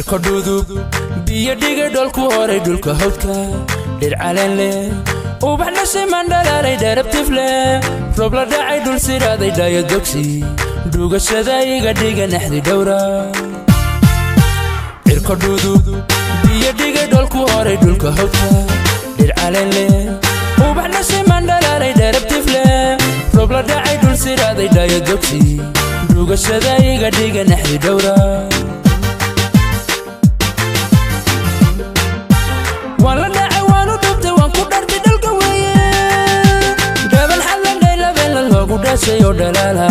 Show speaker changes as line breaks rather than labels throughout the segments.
Cirko dhudub biyo dhigay dholku horay dhulka hawdka dhir caleen leh ubax dhashay mandhalaalay dherabtif leh roob la dhacay dhul siraaday dhayo dogsi dhugashada iga dhiga naxdi dhowra. Cirko dhudub biyo dhigay dholku horay dhulka hawdka dhir caleen leh ubax dhashay mandhalaalay dherabtif leh roob la dhacay dhul siraaday dhayo dogsi dhugashada iga dhiga naxdi dhowra. Waan la dhacay waan u dhubtay waan ku dhartay dhalka weeye dhaban xadlan dhaylabeela loogu dhashay oo dhalaala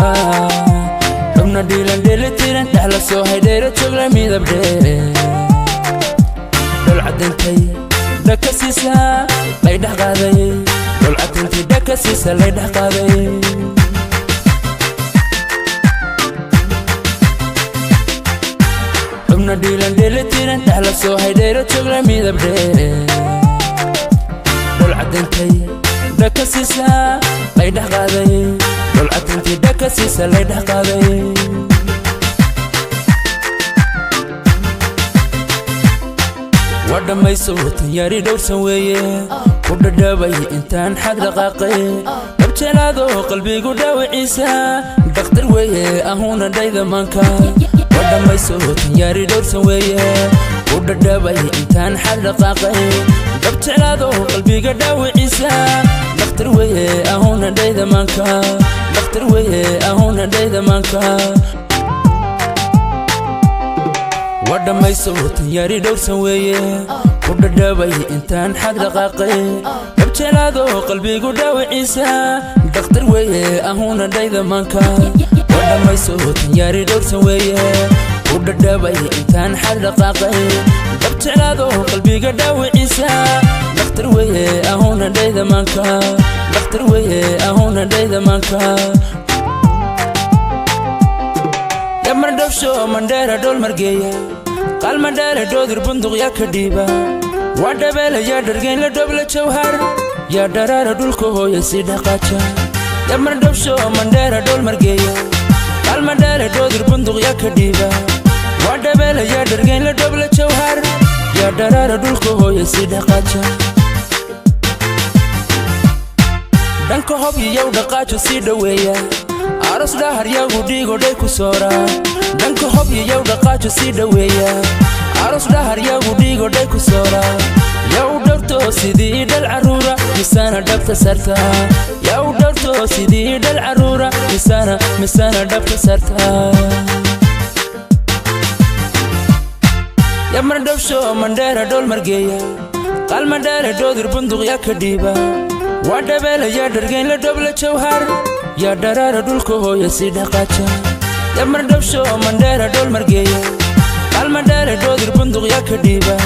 xubna dhiilan dheelitiran dhex la soo haydheera jogla midab dheere dhol cadintay dhaka siisa lay dhex qaaday dhol cadintay dhaka siisa lay dhex qaaday. Xubna dhiilan dheelitiran dhex la soo haydheera jogla midab dheere dhol cadintay dhaka siisa lay dhex qaaday dhol cadintay dhaka siisa lay dhex qaaday. Waa dhammayso tan yari dhowrsan weeye ku dhadhabay intaan xad dhaqaaqay dhabjelaado qalbigu dhaawiciisa dhakhtar weeye ahuuna dhayda maanka. Waa dhammayso tan yari dhowrsan weeye ku dhadhabay intaan xad dhaqaaqay dhabjelaado qalbiga dhaawiciisa dhakhtar weeye ahuuna dhayda maanka dhakhtar weeye ahuuna dhayda maanka. Waa dhammayso tan yari dhowrsan weeye ku dhadhabay intaan xad dhaqaaqay dhabjelaado qalbigu dhaawiciisa dhakhtar weeye ahuuna dhayda maanka. Waa dhammayso tan yari dhowrsan weeye ku dhadhabay intaan xad dhaqaaqay dhabjelaado qalbiga dhaawiciisa dhakhtar weeye ahuuna dhayda maanka dhakhtar weeye ahuuna dhayda maanka. Yamar dhabsho mandheera dhool margeeya qaal mandheera dhoodir bunduq yaa ka dhiiba waa dhabeela yaa dhargeyn la dhobla jawhar yaa dharaara dhulka hooya sii dhaqaaja. Yamar dhabsho mandheera dhool margeeya qaal mandheera dhoodir bunduq yaa ka dhiiba waa dhabeela yaa dhargeyn la dhobla jawhar yaa dharaara dhulka hooya sii dhaqaaja. Dhanka hob iyow dhaqaajo sii dhoweeya aros dhahar yagu dhiigodhay ku soora dhanka hob iyow dhaqaajo sii dhoweeya aros dhahar yagu dhiigodhay ku soora yaa u dhowrto sidii dhal carruura misana dhabta sarta yaa u dhowrto sidii dhal carruura misana misana dhabta sarta. Yamar dhabsho mandheera dhool margeeya qaal mandheera dhoodir bunduq yaa ka dhiiba waa dhabeela yaa dhargeyn la dhobla jawhar yaa dharaara dhulka hooya sii dhaqaaja. Yamar dhabsho mandheera dhool margeeya qaal mandheera dhoodir bunduq yaa ka dhiiba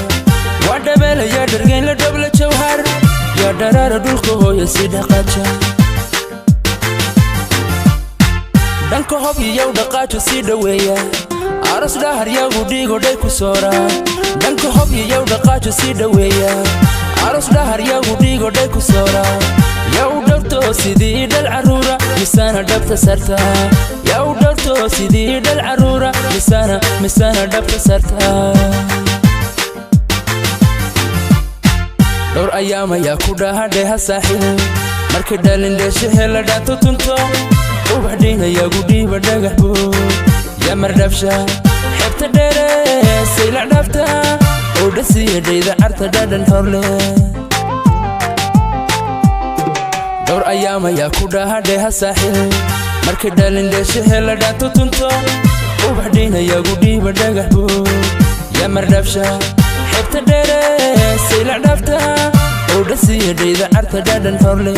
waa dhabeela yaa dhargeyn la dhobla jawhar yaa dharaara dhulka hooya sii dhaqaaja. Dhanka hob iyow dhaqaajo sii dhoweeya aros dhahar yagu dhiigodhay ku soora dhanka hob iyow dhaqaajo sii dhoweeya aros dhahar yagu dhiigodhay ku soora yaa u dhowrto sidii dhal carruura misana dhabta sarta yaa u dhowrto sidii dhal carruura misana misana dhabta sarta. Dhowr ayaam ayaa ku dhahadheha saaxiil markay dhalin dheeshe hela dhaanto tunto ubax dhiinayagu dhiiba dhagax buur yamar dhabsha xeebta dheere saylac dhaafta oo dhasiya dhayda carta dhadhan horle. Dhowr ayaam ayaa ku dhahadheha saaxiil markay dhalin dheeshe hela dhaanto tunto ubax dhiinayagu dhiiba dhagax buur yamar dhabsha xeebta dheere saylac dhaafta oo dhasiya dhayda carta dhadhan horle.